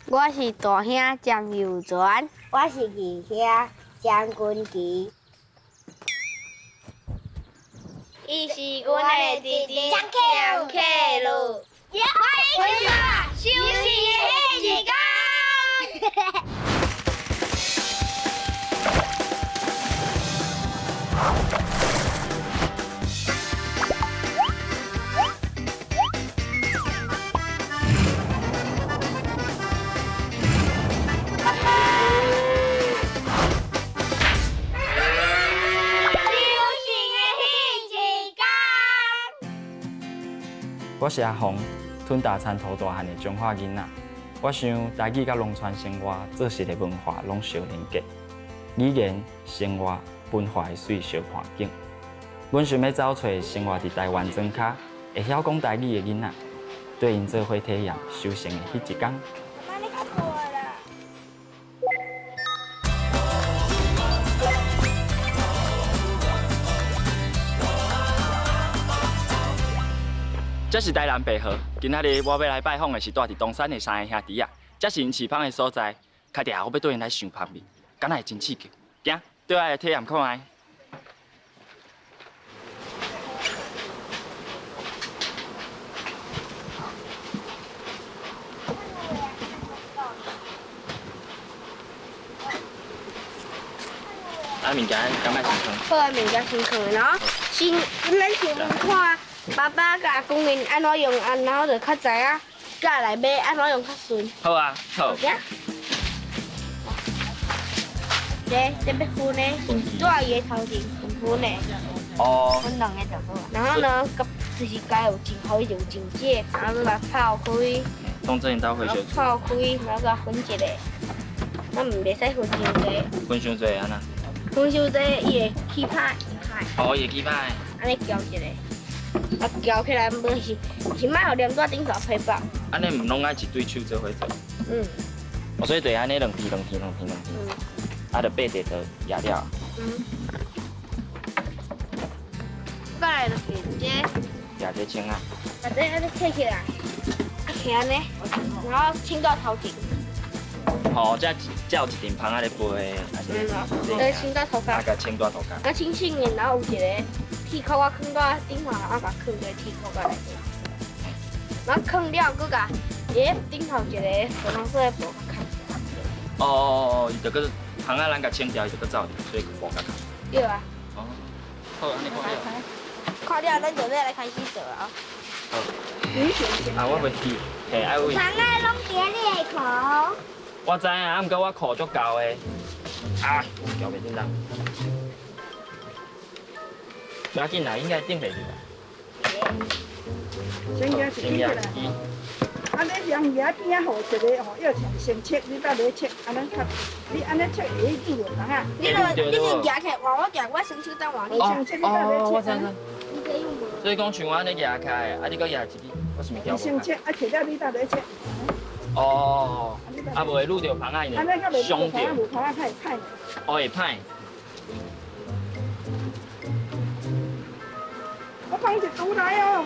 我是大兄江佑全，我是二兄江君琪，伊是阮的弟弟江克鲁。欢迎收视的彼一天。我是阿宏，吞大田土大汉的彰化囡仔。我想台语佮农村生活做事的文化拢相连结，语言、生活、文化的媠相伴景。阮想欲走揣生活伫台湾庄跤会晓讲台语的囡仔，缀𪜶做伙体验收成的彼一工。这是台南白河，今仔日我欲来拜访的是蹛伫东山的三个兄弟仔，这是𪜶饲蜂的所在。较定我欲缀𪜶来尝蜂蜜，敢若会真刺激。行，缀我来体验看觅。啊，物件敢爱先囥？好啊，物件先囥，然后先咱先看爸爸佮阿公𪜶按怎用，啊，然后就较知影佮来买按怎用较顺。好啊，好。这这欲分的，蹛伊的头前分分的。哦。分两个就好。然后呢，就是该有真好，伊就有真这，然后共泡开。当做𪜶兜伙烧。泡开，然后共分一下，咱毋袂使分伤济。分伤济按怎？分伤济，伊会起歹。哦，伊会起歹。按呢搅一下。啊，搅起来，无是是莫予黏在顶头皮包。按呢毋拢爱一对手做伙做？嗯。哦，所以就是按呢两片两片两片两片。嗯。啊，就八块就压了。嗯。过来就是这。压这穿啊。把这按呢切起来，啊，起按呢，然后穿到头前。吼，这这有一阵蜂仔咧飞，还是？嗯，对，穿到头壳。啊，共穿在头壳。啊，穿穿的，然后有一个铁箍，我囥在顶头，然后共囥在铁箍仔内底。然后囥了，阁共伫咧顶头一个粉红色的布共盖起来。哦哦哦，伊就阁蜂仔咱共清掉，伊就阁走去，所以布共盖。对啊。哦，好，按呢看了。看了，咱就欲来开始做啊。好。啊，我袂记，嘿，爱位。蜂仔拢伫你的裤。我知影，啊，毋过我裤足厚的，啊，翘袂振动。不要紧啦，应该顶袂入来。先举一支啦。啊，你用牙边仔吼一个吼，要先切，你搭咧切，按呢较，你按呢切会去拄著蜂仔。你就举起来，换我举，我双手当换你。哦，我知知。所以讲像我按呢举起来，啊，你阁举一支，我是毋是翘无？先切，啊切了你搭咧切。哦，啊无会揤著蜂仔，伊伤著。哦，会歹。我放一拄来哦。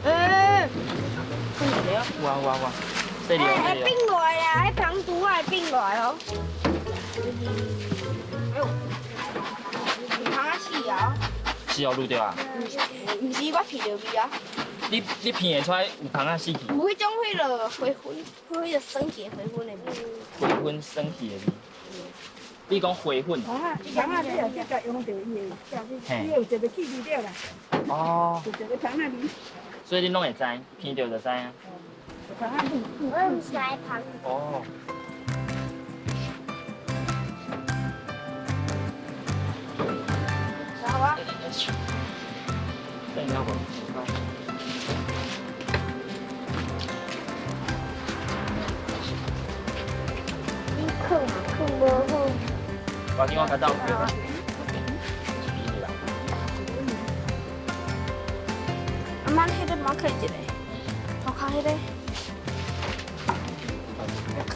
欸，有啊有啊有啊，细粒。欸，会变落来啊！彼蜂拄仔会变落来哦。哎呦，蜂仔死啊！死哦，揤著啊？毋是，我闻著味啊。你闻会出来有蜂仔死去？有彼种彼落花粉，彼个酸气花粉的味。花粉酸气的味。你讲花粉？蜂仔，蜂仔你也这个用著伊的，伊有一个气味了啦。哦。有一个蜂仔味。所以你拢会知，闻著就知影。蜂仔味。我毋是爱蜂。哦。好啊。等下无。你囥嘛囥无好。我见我较斗。阿妈，彼个帮我开一个，涂跤彼个，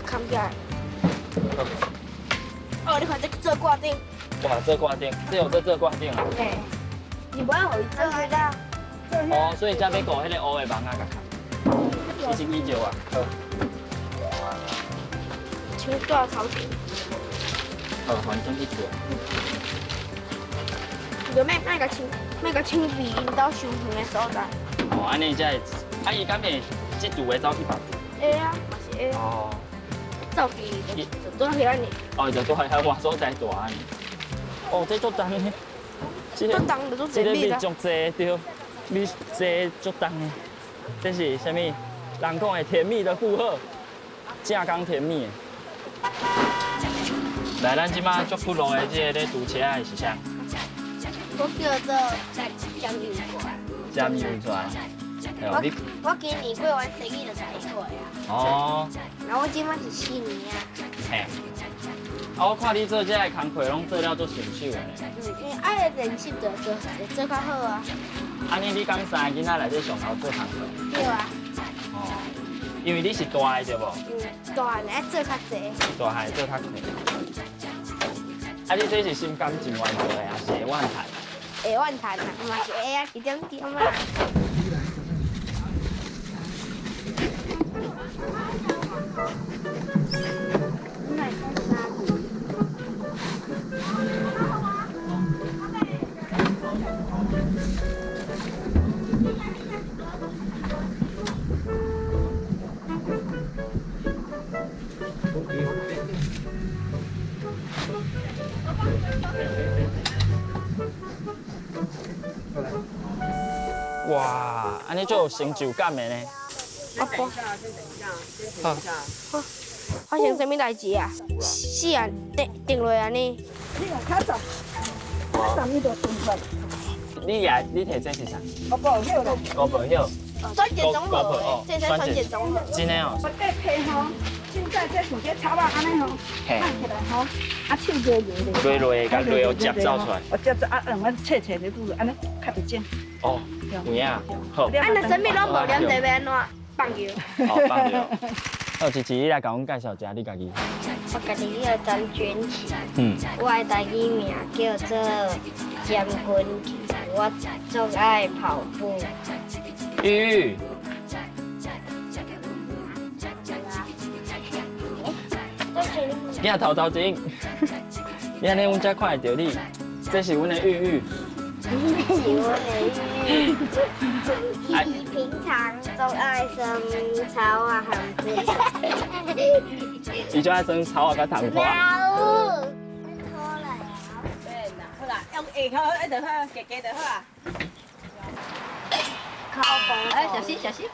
较囥起来。哦，你看这做挂顶。哇，做挂顶，这有做挂顶啊。嘿，你无爱予伊做彼个。哦，所以才欲顾彼个乌的网仔共盖。你先去招啊。好。像大头前。好，还转去厝。就莫莫共清，莫共清肥𪜶兜伤远的所在。哦，按呢才会，啊伊敢会这厝会走去别处？会啊，嘛是会。哦。走去就拄遐尔。哦，就拄遐换所在大按呢。哦，这足重的。足重就足济米啦。这个米足济，对，米济足重的。这是啥物？人讲的甜蜜的负荷，正港甜蜜的。来，咱这马足铺路的这个咧拄车的是啥？我叫做江油泉。江油泉。我今年过完生日就10岁啊。哦。然后我这马是4年啊。嘿。啊，我看你做这个工课拢做了足顺手的呢。嗯，因为爱练习就做会做较好啊。按呢，你敢三个囡仔内底上头做工课？对啊。哦，因为你是大的对无？嗯，大汉爱做较济。大汉做较快。啊，你这是心甘情愿做的，还是会怨叹？会怨叹啊，嘛是会啊，一点点啊。哇，按呢足有成就感的呢。阿婆，好，发生啥物代志啊？死啊，定定落按呢。你若较早，较早你就顺出来。你也你提这是啥？五宝叶啦。五宝叶。酸碱中和，这是酸碱中和。真的哦。我这皮吼，凊彩这像这草仔按呢吼，放起来吼，啊手热热热热，共热哦，接走出来。我接走啊，用阮切切的拄按呢较会种。哦，有影，好。啊，若啥物拢无黏就欲按怎？放尿。哦，放尿。好，琪琪，你来共阮介绍一下你家己。我家己叫张娟琪。嗯。我的台语名叫做江君琪，我足爱跑步。玉玉。镜头头前，你按呢，阮才看会著你。这是阮的玉玉。这是阮的玉玉。伊平常都爱耍草仔和糖。伊就爱耍草仔佮糖花。好啦，用下口一就好，加加就好啊。哎，小心小心！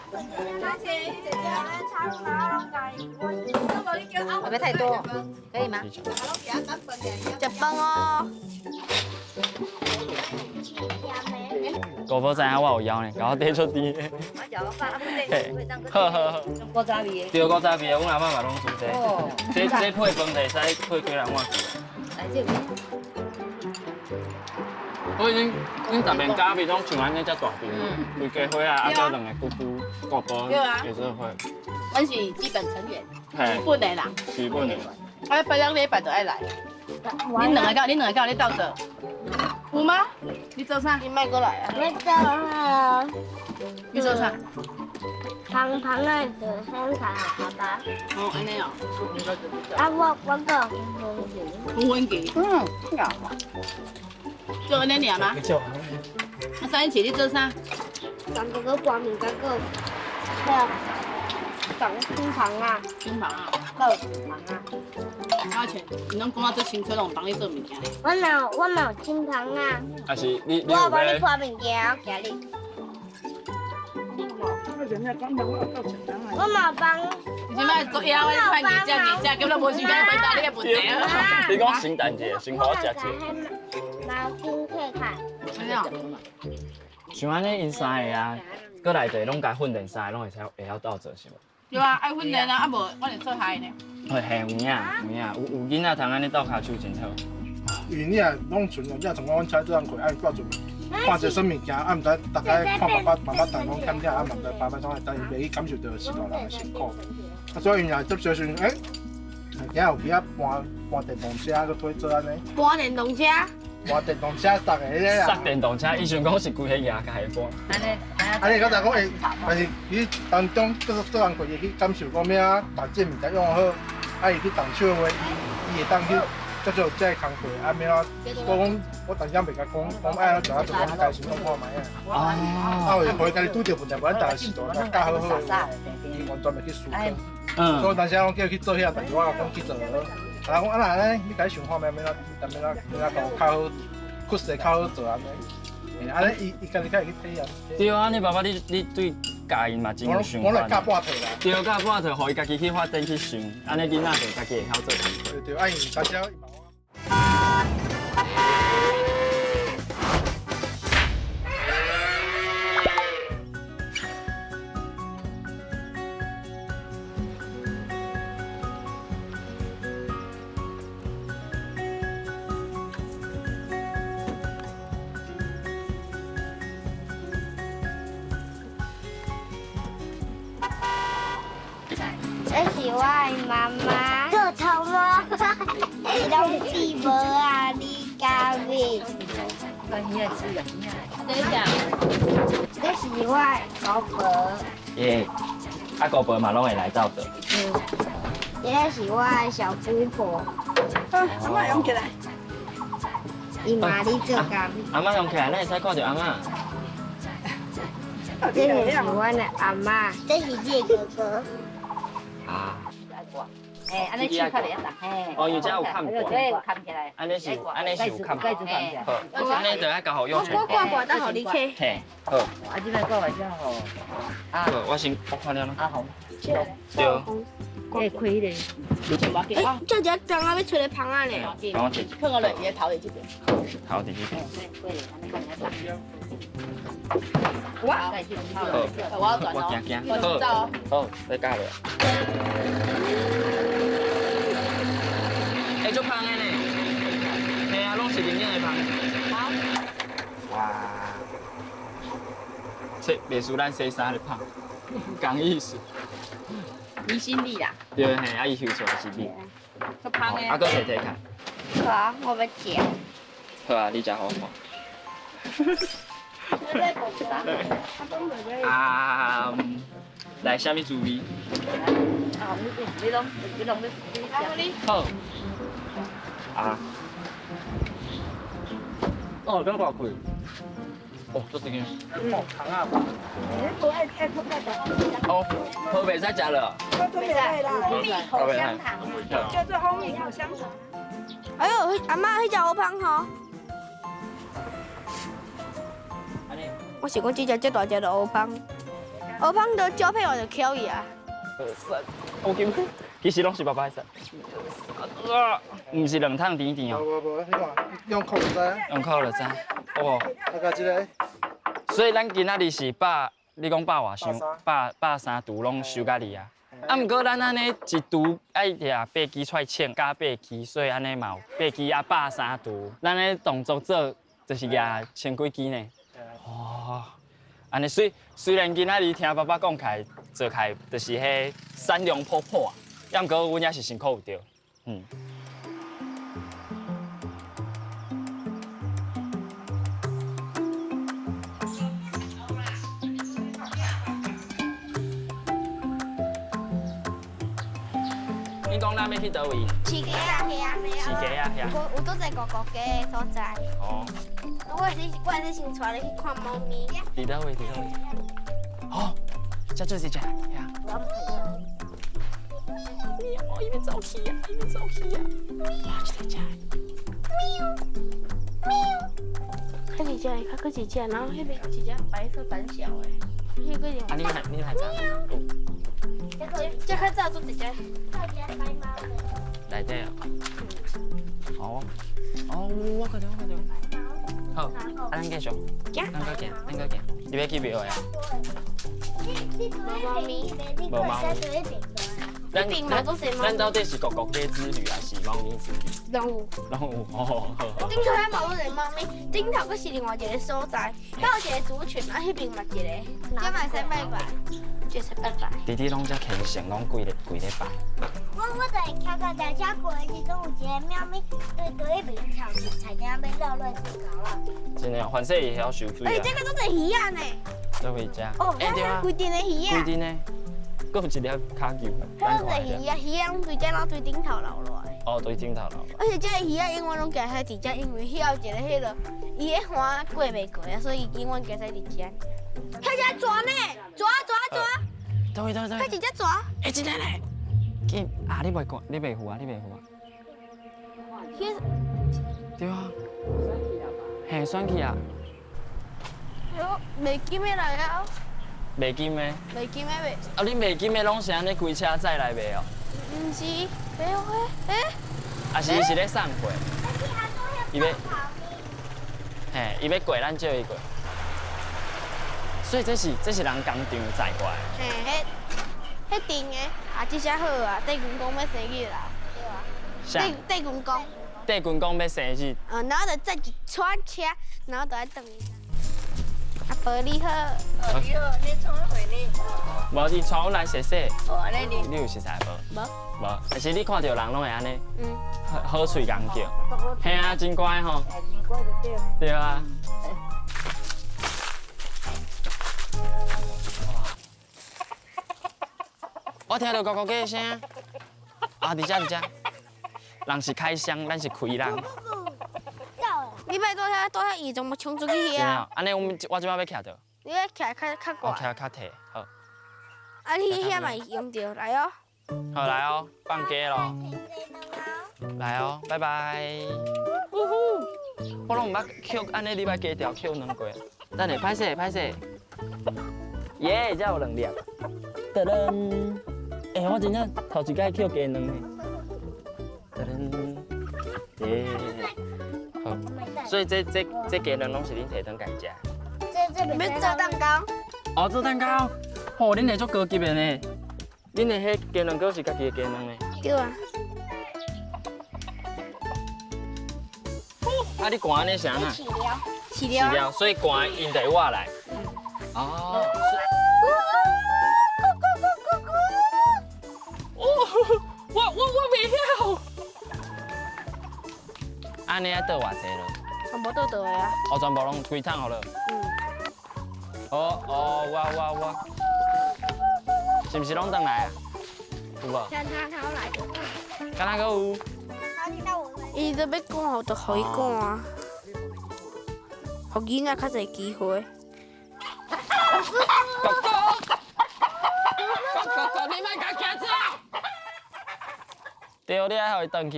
会不会太多？可以吗？食饭哦。姑婆知影我有枵呢，共我缀出甜的。好好好。古早味的。对，古早味的，阮阿嬷嘛拢煮这个。这这配饭就会使配几人碗。来这边。我已经，恁逐边咖啡拢像按呢遮大阵，规家伙啊，啊，阁两个姑姑、姑婆也做伙。阮是基本成员，基本的啦。基本的。啊，拜两礼拜就爱来。恁两个敢，恁两个敢有咧斗做？有吗？你做啥？你莫阁来啊！我做啊。你做啥？芳芳的做香肠爸爸。哦，按呢哦。啊，我阁有红红粉旗。嗯，做按呢尔吗？啊，三姐你做啥？咱哥哥搬物件，阁长胸膛啊，胸膛啊，阁有胸膛啊。阿全，你拢讲啊做清楚，拢帮你做物件。我嘛我嘛有胸膛啊。啊是，你我帮你搬物件，我寄你。我嘛帮。你这摆做枵的，你派记者记者，根本无时间回答你的问题啊。你讲先等者，先予我食者。毛巾退开。像按呢，𪜶三个啊，阁内底拢共训练三个，拢会使会晓斗做是无？对啊，爱训练啊，啊无我会做害呢。嘿，嘿，有影有影，有囡仔通按呢斗跤手真好。因为你若拢纯，你若从讲阮车做工课，爱挂住看一个啥物件，啊，毋知逐家看爸爸妈妈逐拢欠疼，啊嘛毋知爸妈怎会，但伊袂去感受著是大人的辛苦。啊，所以𪜶若接小时阵，欸，囝有去遐搬搬电动车，阁推做按呢。搬电动车？换电动车塞的彼个塞电动车，伊想讲是规个牙家的搬。按呢，啊，你刚才讲会，但是伊当中做做工课，伊去感受讲咩啊，把这物件用好，啊，伊去动手的话，伊会当去接受这个工课，啊，咩啊？我讲我当时袂共讲，讲爱怎做怎做，你家己想看觅啊。啊，有会家己拄著问题，无咱逐个时阵教好好的话，伊完全袂去思考。所以当时拢叫伊去做遐，但是我讲去做。啊，讲啊那呢，你家己想看觅，欲怎，欲怎，欲怎较好，确实较好做按呢。按呢，伊家己较会去体验。对啊，你爸爸你对教𪜶嘛真有想法。我来教半套啦。对，教半套，予伊家己去发展去想，按呢囡仔就家己会晓做工课。对对，啊，𪜶当时。这是我的妈妈。做头毛，你拢戴帽啊，你家面。等一下。这是我的姑婆。耶，啊姑婆嘛拢会来斗做。嗯，这是我的小姑婆。好，阿嬷用起来。伊嘛咧做工。阿嬷用起来，咱会使看著阿嬷。这是阮的阿嬷，这是你的哥哥。啊。哎，按呢手较袂晓动，嘿。哦，因为这有看过。对，有看起来。按呢是，按呢是有看。好，按呢就爱交予用我挂挂到予你去。嘿，好。啊，这摆挂完之后，啊。好，我先我看了咯。阿红。对。哎，开迄个。哎，这只刚刚欲出来芳仔呢。帮我提。放落伊的头伫这边。头伫这边。我。好。我要转哦。我惊惊。我知道。好，再加落。欸，足芳的呢，嘿啊，拢是营养的芳。好。哇，这袂输咱洗衫的芳，仝意思。离心力啦。对，嘿，啊，伊抽出来是米。足芳的。啊，阁摕摕看。好啊，我欲食。好啊，你食好看。啊，来，啥物滋味？啊，你拢你拢你好。啊！哦，这大开。哦，这真个。哦，糖啊！哦，好，袂使食了。袂使啦。蜂蜜口香糖。叫做蜂蜜口香糖。哎呦，阿嬷，彼只乌芳吼。我想讲这只这大只就乌芳，乌芳就交配完就翘去啊。我记，其实拢是爸爸的事。啊，毋是两桶甜甜哦。无无无，你看，用口就知。用口就知。哦。大概这个。所以咱今仔日是百，你讲百外箱，130櫥拢收甲你啊。啊，毋过咱按呢一櫥爱掠八支出来称，加八支，所以按呢嘛有八支啊130櫥。咱咧动作做就是掠千几支呢。哦，按呢虽然今仔日听爸爸讲起来做起来就是彼产量普普啊，也毋过阮也是辛苦有著，嗯。你讲咱欲去佗位？市街啊，市街啊，遐。有拄在五股街的所在。哦。我也是先带你去看猫咪。伫佗位？伫佗位？哦，这就是这，遐。喵，伊欲走去啊！伊欲走去啊！哇，就在这。喵喵。彼一只，较阁一只，然后彼边一只白色胆小的，彼个啊，你还知？这较早做一只。内底啊。哦，哦，我看著，我看著。好，啊，咱继续。行。咱阁行，咱阁行。你欲去庙的啊？无猫咪。无猫咪。彼邊嘛足濟貓。咱到底是國國雞之旅還是貓咪之旅？攏有。攏有哦。頂頭遐嘛足濟貓咪，頂頭閣是另外一個所在，遐有一個族群，啊，彼邊嘛一個。這嘛會使拜拜，這使拜拜。弟弟攏遮虔誠，攏跪咧跪咧拜。我就會徛到台車過的時陣，有一個貓咪對對彼邊跳菜埕欲落落去咬啊。真的，凡勢會曉受水啊。欸，這个足濟魚仔呢。做伙食。哦，欸對啊。規陣的魚仔。規陣的，閣有一粒跤球。彼足濟魚仔，魚仔攏對這攏對頂頭流落來。哦，對頂頭流。而且這个魚仔永遠攏行使佇遮，因為彼有一個彼落，伊咧岸過袂過啊，所以伊永遠行使佇遮。彼隻蛇呢？蛇蛇蛇。對對對。彼一隻蛇。欸，真的咧。緊啊！你袂看，你袂赴啊？你袂赴啊？對啊。嘿，選去啊！喲，袂金的來啊！袂金的。袂金的袂。啊，你袂金的攏是按呢開車載來賣哦？毋是，欸欸。啊是伊是咧送貨。伊欲，嘿，伊欲過，咱借伊過。所以這是人工場載過來。嘿，彼彼定的，啊，這只好啊，帝君講欲生日啦，對啊。啥？帝君講。帝君講欲生日。嗯，然後就載一串車，然後就愛轉去。阿婆你好。哦，你好，你創啥貨呢？無，伊帶阮來踅踅。哦，按呢你有熟似無？無。無，但是你看著人攏會按呢。嗯。好喙仝叫。嘿啊，真乖吼。真乖就對。對啊。我聽著咕咕雞的聲。啊，佇遮佇遮。人是開箱，咱是開人。你莫倒遐倒遐，伊全部衝出去遐。按呢，我這擺欲徛著。你欲徛較較懸。我徛較提，好。啊，你遐嘛會用著，來哦。好，來哦，放雞咯。來哦，拜拜。嗚呼！我攏毋捌抾按呢，你捌雞條抾兩過。等下，歹勢歹勢。耶，這有兩粒。噔噔。欸，我真正頭一擺抾雞卵呢。噔噔。耶。好。所以這雞卵攏是恁提轉家食？這欲做蛋糕。哦，做蛋糕。哦，恁的足高級的呢。恁的彼雞卵糕是家己的雞卵呢？對啊。啊，你寒按呢是按怎？飼料。飼料。飼料，所以寒𪜶就會活來。哦。哦，我袂曉。按呢愛倒偌濟落？全部倒倒的啊。哦，全部攏規桶予落。嗯。哦哦，我，是毋是攏轉來啊？有無？像他來。敢若閣有？伊都欲趕，予就予伊趕啊，予囡仔較濟機會。哥哥，哥哥，你莫共騎走。對，你愛予伊轉去。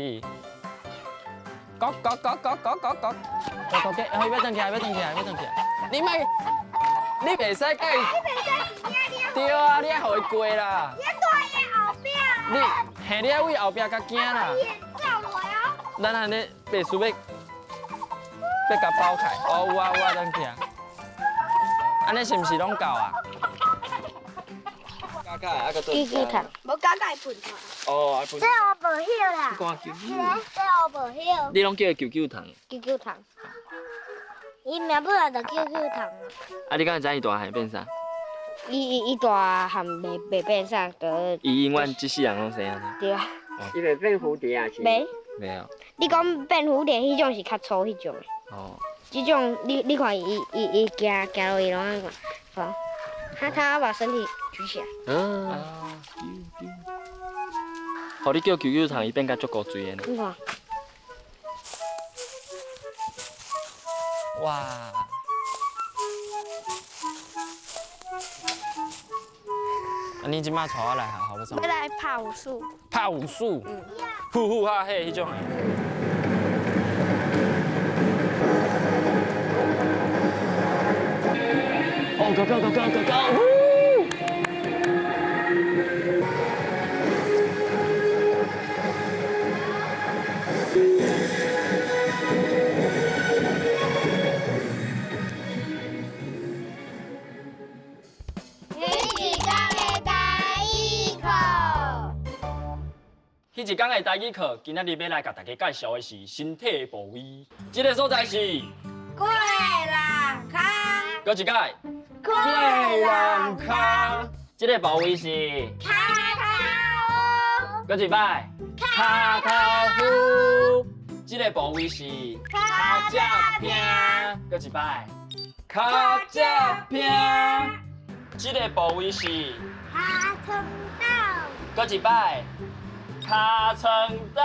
哥哥哥哥哥哥哥，哥哥，伊欲轉起來，欲轉起來，欲轉起來。你莫，你袂使共伊。對啊，你愛予伊過啦。你蹛伊後壁。你，嘿，你愛為後壁較驚啦。咱按呢袂輸欲共包開。哦，有啊有啊，轉去啊。按呢是毋是攏夠啊？加加啊，閣球球糖，無加加會噴出來。哦，愛噴。這我無曉啦。這我無曉。你攏叫伊球球糖。球球糖。伊名本來就叫球球糖。啊，你敢會知伊大漢變啥？伊大漢袂變啥，就。伊永遠這世人攏生按呢。對啊。伊袂變蝴蝶啊？是。袂。袂哦。你講變蝴蝶彼種是較粗彼種的。哦。這種你看伊行行落去攏按怎看？他把身體舉起來。嗯。予你叫球球糖，伊變甲足古錐的呢。你看。哇！啊，你這擺帶我來學校欲創？欲來拍武術。拍武術？嗯。呼呼哈嘿，彼種的。哦，Go go go go go go！女子講的台語課。彼一工的台语课，今仔日欲来共大家介绍的是身体的部位。這个所在是過人空，閣一擺，過人空。這个部位是跤頭，閣一擺，跤頭趺。這个部位是跤脊餅，閣一擺，跤脊餅。這个部位是尻川斗，閣一擺，尻川斗。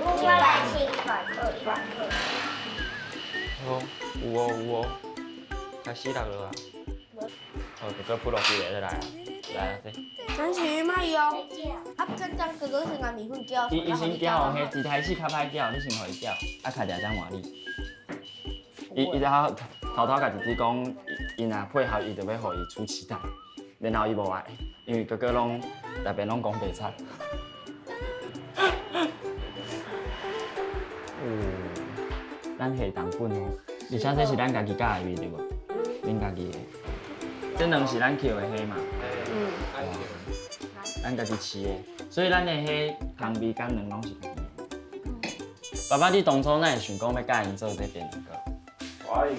我來清白白。好，有哦有哦，開始落落啊。好，哥哥鋪落去來，來啊，來啊，這。咱是賣用，啊，剛剛哥哥先共麵粉攪。伊先攪哦，彼一開始較歹攪，你先予伊攪，啊，開定才換你。伊頭頭頭共弟弟講，伊若配合伊，就欲予伊出臍帶，然後伊無愛，因為哥哥攏內邊攏講白賊。哦，咱下重本哦，而且這是咱家己教的味對無？恁家己的，這兩是咱抾的蝦嘛？嗯。咱家己飼的，所以咱的蝦香味佮卵攏是家己的。爸爸，你當初哪會想講欲佮𪜶做這電影？我因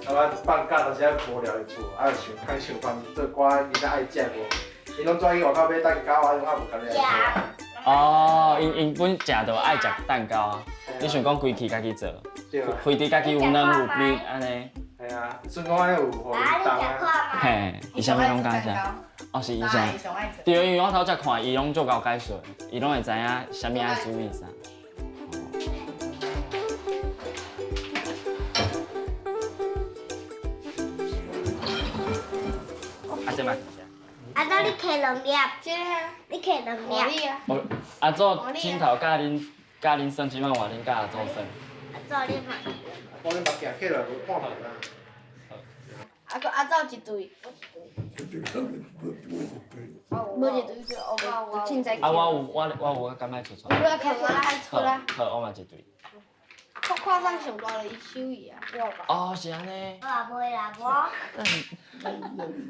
啊，咱放假就是愛無聊佇厝，啊想看想辦做寡囡仔愛食無，𪜶攏跩去外口買蛋糕啊，種啊無家己來做。哦，𪜶本食就愛食蛋糕啊，你想講規氣家己做，非得家己有卵有米按呢？係啊，算講按呢有予𪜶動啊。嘿，伊啥物攏敢食？哦，是伊啥？對，因為我頭才看伊攏足𠢕解說，伊攏會知影啥物愛注意啥。啊，這嘛是啥？阿祖，你摕兩粒。這个。你摕兩粒。無，阿祖鏡頭教恁教恁耍，這擺換恁教阿祖耍。阿祖，你嘛。我恁目鏡起來無看無啦。啊，閣阿祖一對。無一對就哦，凊彩。啊，我有我我有，我敢愛出出。有啦，出啦，出啦。好，我嘛一對。我看上上大就伊手藝啊。哦，是按呢。我袂啦，無。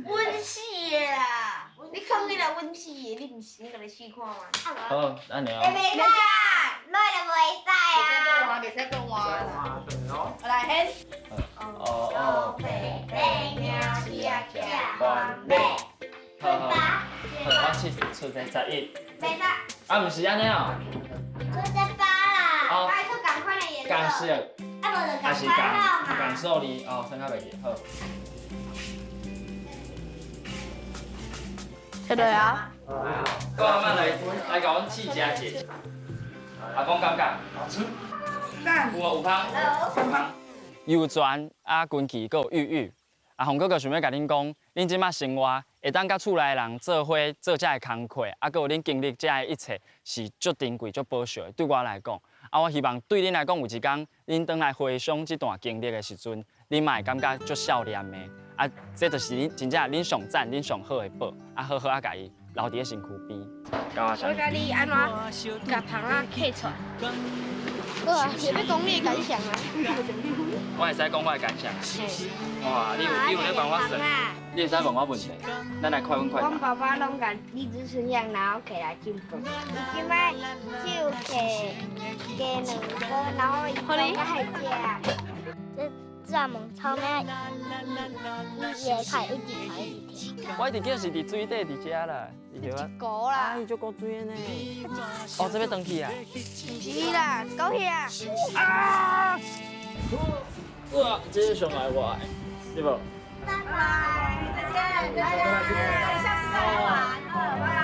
穩死的啦！你囥起來穩死的，你毋是你家己試看覓。好，按呢哦。袂使，落就袂使啊。袂使閣換，袂使閣換。來，掀。哦哦。好好，好，我試出這11。袂使。啊，毋是按呢哦。出這八啦。哦。愛出仝款的顏色。仝色。啊，無就還是仝款號仝數字哦，算較袂記好。切落啊！各阿媽來來共阮試食者。阿公感覺？好吃。有哦，有香。有香。遊船啊，軍旗，閣有玉玉。啊，洪哥哥想欲共恁講，恁這擺生活會當佮厝內人做伙做遮个工課，啊，閣有恁經歷遮个一切，是足珍貴、足寶惜的。對我來講，啊，我希望對恁來講，有一工恁轉來回想這段經歷的時陣，恁嘛會感覺足少年的。啊，這就是恁真正恁上讚、恁上好的寶。啊，好好啊，共伊留佇咧身軀邊。我教你按怎共蜂仔刻出來。好啊，是欲講你的感想啊。我會使講我的感想。哇，你有咧幫我算？你會使問我問題？咱來快問快答。阮爸爸攏共荔枝春樣，然後摕來進步。伊這擺只有摕加兩個，然後伊攏愛食。這蚱蜢超咩？伊會開一直跑一直跳。我一直叫是佇水底佇遮啦，一個啦。伊足古錐的呢。哦，這欲轉去啊？毋是啦，狗血。啊！哇，這是上愛我的，對無？拜拜，再見，拜拜，下次再來玩，拜拜。